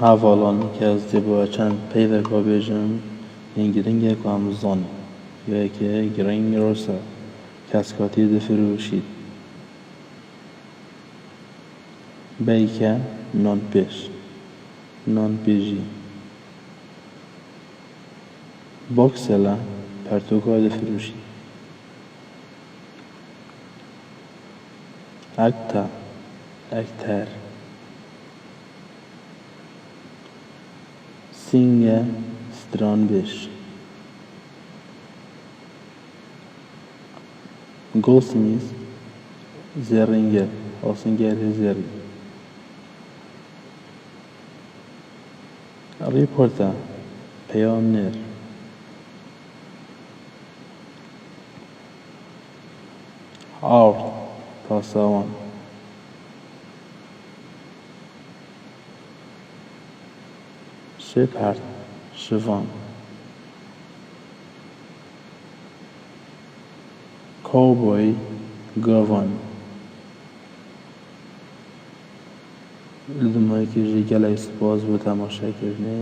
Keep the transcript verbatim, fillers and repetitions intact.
Hevalan, kes dê bo çend peyveka bêjim, yên giring e ku em zanin. Yekê giring rose, kes katî difiroşît. Beyke, nanpêj, nanpêjî. Boksele, pertûka difiroşît. Ekta, ekter. Sînge, stranbêj. Goldsmith, zêrînger, asingerê zêrî. Rîporta, peyamnêr. Ard, pasawan. Shepherd, şivan. Cowboy, gavan. Li dû mayekê jî gelek spas bo temaşekirinê.